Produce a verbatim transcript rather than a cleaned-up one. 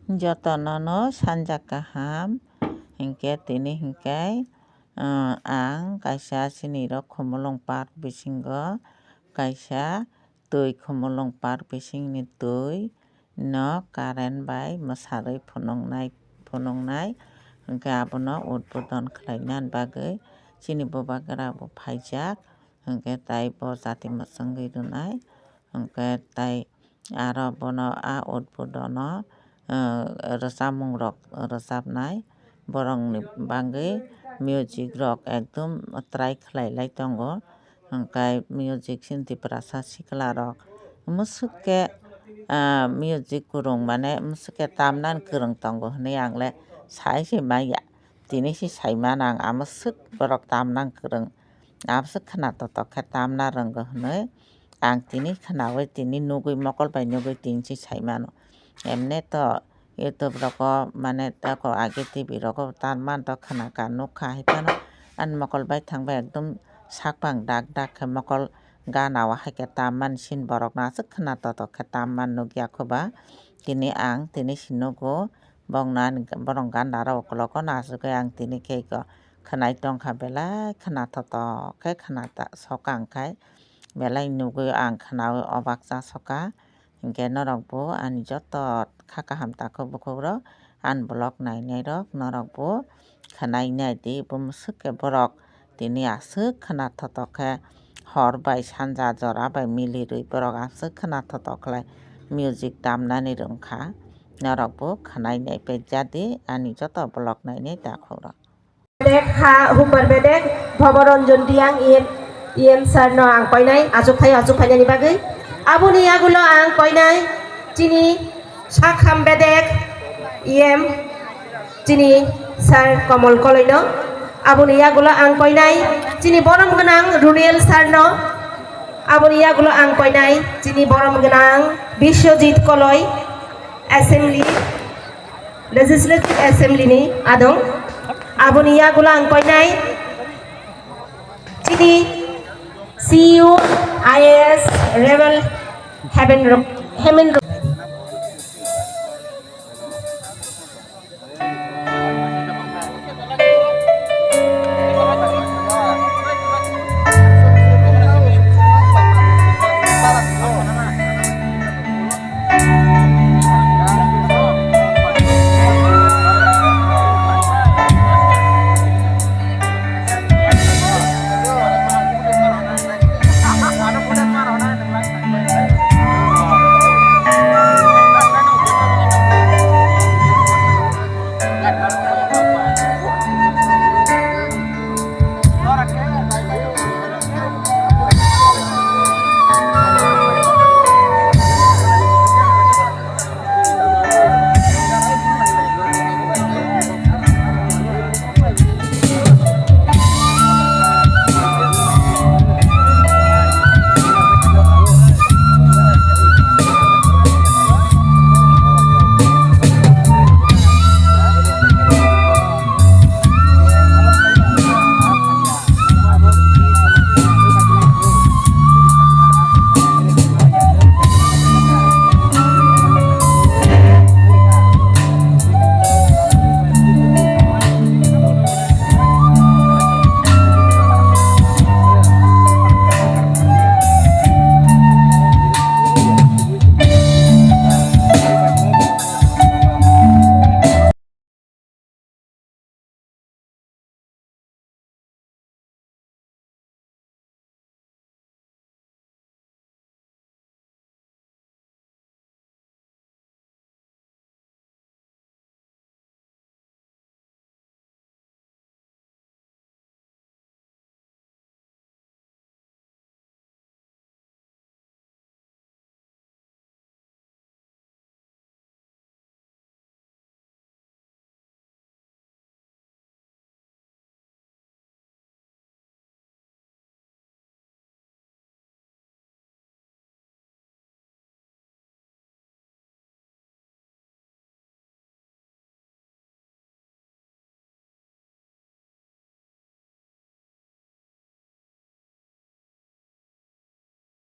Jotono no sanja kaham, hinkhe tini hinkhe, ah, ang kaisa chini rok Khumulwng park bisingo kaisa twi Khumulwng park bisingni twi no current bai mwsarwi phunuknai, phunuknai, hinkhe abono udbodon khlainani bagwi chini bubagra bo phaijak, hinkhe tai bo jati mwchwngwi rwnai, hinkhe tai aro bono a udbodono, eh, rwchapmung rok rwchapnai, borokni bagwi music rok ekdum try khlai lai tongo, hinkhe music chini Tiprasa sikla rok mwswk khe, ah, music kwrwng mane mwswk khe tamnani kwrwng tongo hinwi ang le sai se manya. Tini se sai mano ang, amwswk borok tamna kwrwng, amwswk khwna totok khe tamna rwngo hinwi ang tini khwnaui, tini nugui, mokol bai nugui tini se sai mano. Emne to YouTube rogo mane tei age T V rogo tamman to khwna kha, nuk kha hai phano ani mokol baithang bai ekdom sak bang dak dak khe mokol gana o hai khe tamman sin borok no aswk khwna totok khe tamman nukya kho ba. Tini ang tini se nugo. Bokno ani borok gana rok ukologo no achugwi ang tini khe eko khwnai tongkha, belai khwna thotok khe khwna ta-, soka ang khai belai nugwi ang khwnaui obak cha soka. Hinkhe norok bo ani joto kha kaham takhuk bukhuk rok ani vlog nainai rok norok bo khwnai naidi, bo mwswk khe borok tini aswk khwna thotok khe hor bai sanja jora bai milirwi borok aswk khwna thotok khlai music tamnani rwngkha. Norok bo khwnai nai pek jadi ani joto vlog nainai takhuk rok. Bedek ha hukbar bedek Bhoboranjan Reang E M, E M sir no ang koinai achuk phai achuk phainani bagwi. Aboni yagulo ang koinai chini Sakham bedek E M chini sir Komol Koloino. Aboni yagulo ang koinai chini borom gwnang Runil sir no. Aboni yagulo ang koinai chini borom gwnang Biswajit Koloi, assembly, legislative assembly ni adong. Aboni yagulo ang koinai chini C E O I A S Rebel Heaven Ro-, Hemen Ro-,